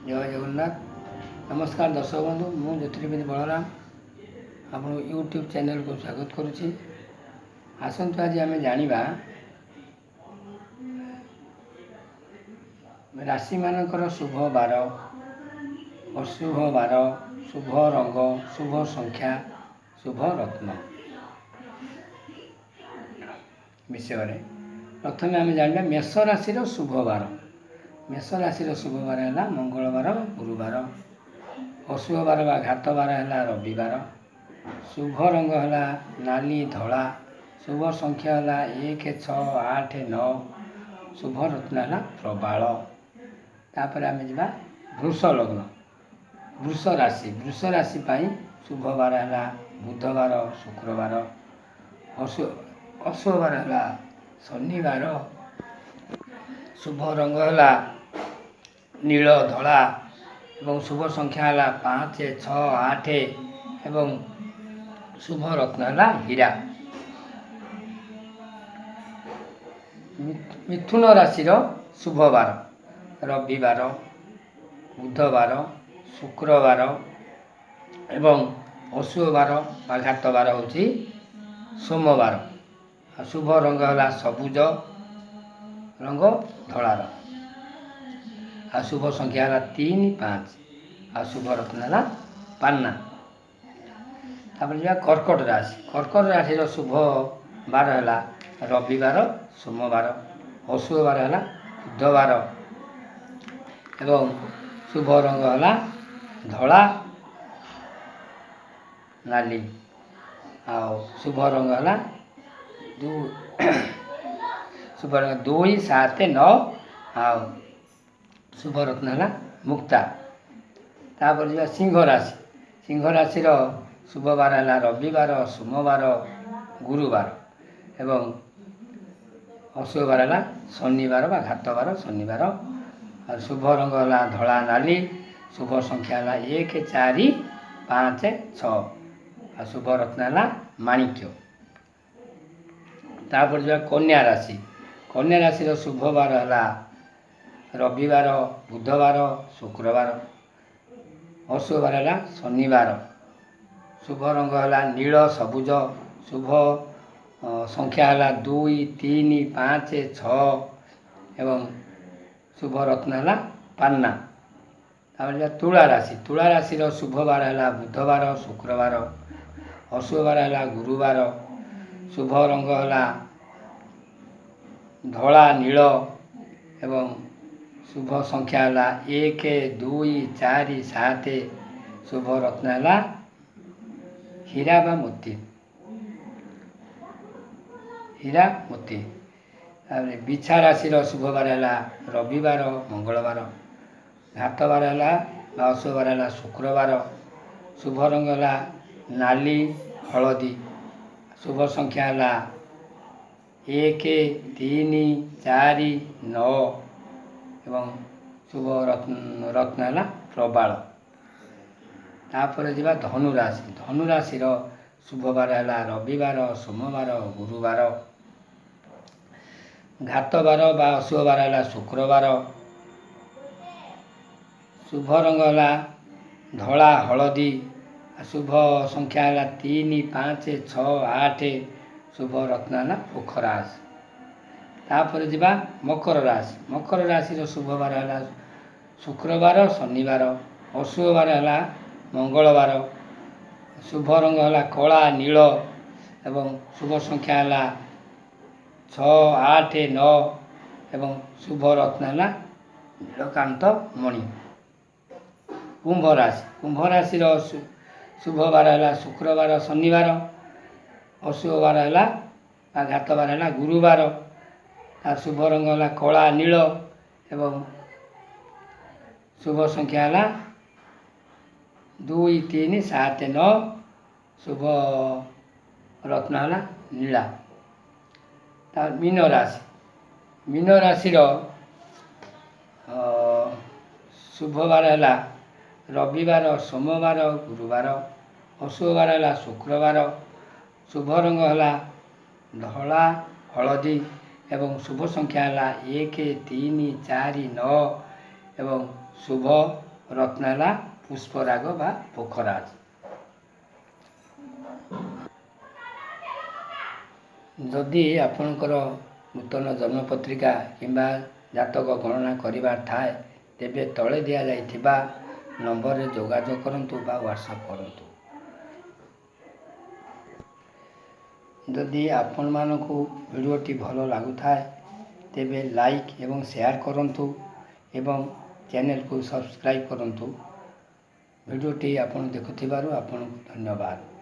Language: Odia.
ଜୟ ଜଗନ୍ନାଥ। ନମସ୍କାର ଦର୍ଶକ ବନ୍ଧୁ, ମୁଁ ଜ୍ୟୋତିର୍ବିଦ ବଳରାମ ଆପଣଙ୍କୁ ୟୁଟ୍ୟୁବ୍ ଚ୍ୟାନେଲକୁ ସ୍ୱାଗତ କରୁଛି। ଆସନ୍ତୁ ଆଜି ଆମେ ଜାଣିବା ରାଶିମାନଙ୍କର ଶୁଭ ବାର, ଅଶୁଭ ବାର, ଶୁଭ ରଙ୍ଗ, ଶୁଭ ସଂଖ୍ୟା, ଶୁଭ ରତ୍ନ ବିଷୟରେ। ପ୍ରଥମେ ଆମେ ଜାଣିବା ମେଷ ରାଶିର ଶୁଭ ବାର। ମେଷ ରାଶିର ଶୁଭ ବାର ହେଲା ମଙ୍ଗଳବାର, ଗୁରୁବାର। ଅଶୁଭ ବାର ବା ଘାତ ବାର ହେଲା ରବିବାର। ଶୁଭ ରଙ୍ଗ ହେଲା ନାଲି, ଧଳା। ଶୁଭ ସଂଖ୍ୟା ହେଲା 1, 6, 8, 9। ଶୁଭ ରତ୍ନ ହେଲା ପ୍ରବାଳ। ତାପରେ ଆମେ ଯିବା ବୃଷ ଲଗ୍ନ, ବୃଷ ରାଶି। ବୃଷ ରାଶି ପାଇଁ ଶୁଭ ବାର ହେଲା ବୁଧବାର, ଶୁକ୍ରବାର। ଅଶୁଭ ବାର ହେଲା ଶନିବାର। ଶୁଭ ରଙ୍ଗ ହେଲା ନୀଳ, ଧଳା ଏବଂ ଶୁଭ ସଂଖ୍ୟା ହେଲା 5, 6, 8 ଏବଂ ଶୁଭ ରତ୍ନ ହେଲା ହୀରା। ମିଥୁନ ରାଶିର ଶୁଭ ବାର ରବିବାର, ବୁଧବାର, ଶୁକ୍ରବାର ଏବଂ ଅଶୁଭ ବାର ବା ଘାତ ବାର ହେଉଛି ସୋମବାର। ଆଉ ଶୁଭ ରଙ୍ଗ ହେଲା ସବୁଜ ରଙ୍ଗ, ଧଳାର। ଆଉ ଶୁଭ ସଂଖ୍ୟା ହେଲା 3, 5। ଆଉ ଶୁଭ ରତ୍ନ ହେଲା ପାନ୍ନା। ତାପରେ ଯିବା କର୍କଟ ରାଶି। କର୍କଟ ରାଶିର ଶୁଭ ବାର ହେଲା ରବିବାର, ସୋମବାର। ଅଶୁଭ ବାର ହେଲା ବୁଧବାର ଏବଂ ଶୁଭ ରଙ୍ଗ ହେଲା ଧଳା, ନାଲି। ଆଉ ଶୁଭ ରଙ୍ଗ ହେଲା ଶୁଭ ରଙ୍ଗ 2, 7, 9। ଆଉ ଶୁଭ ରତ୍ନ ହେଲା ମୁକ୍ତା। ତାପରେ ଯିବା ସିଂହ ରାଶି। ସିଂହ ରାଶିର ଶୁଭ ବାର ହେଲା ରବିବାର, ସୋମବାର, ଗୁରୁବାର ଏବଂ ଅଶୁଭ ବାର ହେଲା ଶନିବାର ବା ଘାତବାର ଶନିବାର। ଆଉ ଶୁଭ ରଙ୍ଗ ହେଲା ଧଳା, ନାଲି। ଶୁଭ ସଂଖ୍ୟା ହେଲା 1, 4, 5, 6। ଆଉ ଶୁଭ ରତ୍ନ ହେଲା ମାଣିକ୍ୟ। ତାପରେ ଯିବା କନ୍ୟା ରାଶି। କନ୍ୟା ରାଶିର ଶୁଭ ବାର ହେଲା ରବିବାର, ବୁଧବାର, ଶୁକ୍ରବାର। ଅଶୁଭ ବାର ହେଲା ଶନିବାର। ଶୁଭ ରଙ୍ଗ ହେଲା ନୀଳ, ସବୁଜ। ଶୁଭ ସଂଖ୍ୟା ହେଲା 2, 3, 5, 6 ଏବଂ ଶୁଭ ରତ୍ନ ହେଲା ପାନ୍ନା। ତାପରେ ଯିବା ତୁଳା ରାଶି। ତୁଳା ରାଶିର ଶୁଭ ବାର ହେଲା ବୁଧବାର, ଶୁକ୍ରବାର। ଅଶୁଭ ବାର ହେଲା ଗୁରୁବାର। ଶୁଭ ରଙ୍ଗ ହେଲା ଧଳା, ନୀଳ ଏବଂ ଶୁଭ ସଂଖ୍ୟା ହେଲା 1, 2, 4, 7। ଶୁଭ ରତ୍ନ ହେଲା ହୀରା ବା ମୋତି, ହୀରା ମୋତି। ତାପରେ ବିଛା ରାଶିର ଶୁଭ ବାର ହେଲା ରବିବାର, ମଙ୍ଗଳବାର। ଘାତ ବାର ହେଲା ବା ଅଶୁଭ ବାର ହେଲା ଶୁକ୍ରବାର। ଶୁଭ ରଙ୍ଗ ହେଲା ନାଲି, ହଳଦୀ। ଶୁଭ ସଂଖ୍ୟା ହେଲା 1, 3, 4, 9 ଏବଂ ଶୁଭ ରତ୍ନ ହେଲା ପ୍ରବାଳ। ତାପରେ ଯିବା ଧନୁରାଶି। ଧନୁରାଶିର ଶୁଭ ବାର ହେଲା ରବିବାର, ସୋମବାର, ଗୁରୁବାର। ଘାତ ବାର ବା ଅଶୁଭ ବାର ହେଲା ଶୁକ୍ରବାର। ଶୁଭ ରଙ୍ଗ ହେଲା ଧଳା, ହଳଦୀ। ଶୁଭ ସଂଖ୍ୟା ହେଲା 3, 5, 6, 8। ଶୁଭ ରତ୍ନ ହେଲା ପୋଖରାଜ। ତାପରେ ଯିବା ମକର ରାଶି। ମକର ରାଶିର ଶୁଭ ବାର ହେଲା ଶୁକ୍ରବାର, ଶନିବାର। ଅଶୁଭ ବାର ହେଲା ମଙ୍ଗଳବାର। ଶୁଭ ରଙ୍ଗ ହେଲା କଳା, ନୀଳ ଏବଂ ଶୁଭ ସଂଖ୍ୟା ହେଲା 6, 8, 9 ଏବଂ ଶୁଭ ରତ୍ନ ହେଲା ନୀଳକାନ୍ତ ମଣି। କୁମ୍ଭ ରାଶି। କୁମ୍ଭ ରାଶିର ଶୁଭ ବାର ହେଲା ଶୁକ୍ରବାର, ଶନିବାର। ଅଶୁଭ ବାର ହେଲା ବା ଘାତ ବାର ହେଲା ଗୁରୁବାର। ତା ଶୁଭ ରଙ୍ଗ ହେଲା କଳା, ନୀଳ ଏବଂ ଶୁଭ ସଂଖ୍ୟା ହେଲା 2, 3, 7, 9। ଶୁଭ ରତ୍ନ ହେଲା ନୀଳା। ତା ମୀନ ରାଶି। ମୀନ ରାଶିର ଶୁଭ ବାର ହେଲା ରବିବାର, ସୋମବାର, ଗୁରୁବାର। ଅଶୁଭ ବାର ହେଲା ଶୁକ୍ରବାର। ଶୁଭ ରଙ୍ଗ ହେଲା ଧଳା, ହଳଦୀ ଏବଂ ଶୁଭ ସଂଖ୍ୟା ହେଲା 1, 3, 4, 9 ଏବଂ ଶୁଭ ରତ୍ନ ହେଲା ପୁଷ୍ପରାଗ ବା ପୋଖରାଜ। ଯଦି ଆପଣଙ୍କର ନୂତନ ଜନ୍ମପତ୍ରିକା କିମ୍ବା ଜାତକ ଗଣନା କରିବାର ଥାଏ, ତେବେ ତଳେ ଦିଆଯାଇଥିବା ନମ୍ବରରେ ଯୋଗାଯୋଗ କରନ୍ତୁ ବା ହ୍ୱାଟ୍ସଆପ୍ କରନ୍ତୁ। ଯଦି ଆପଣମାନଙ୍କୁ ଭିଡ଼ିଓଟି ଭଲ ଲାଗୁଥାଏ, ତେବେ ଲାଇକ୍ ଏବଂ ସେୟାର କରନ୍ତୁ ଏବଂ ଚ୍ୟାନେଲକୁ ସବସ୍କ୍ରାଇବ୍ କରନ୍ତୁ। ଭିଡ଼ିଓଟି ଆପଣ ଦେଖୁଥିବାରୁ ଆପଣଙ୍କୁ ଧନ୍ୟବାଦ।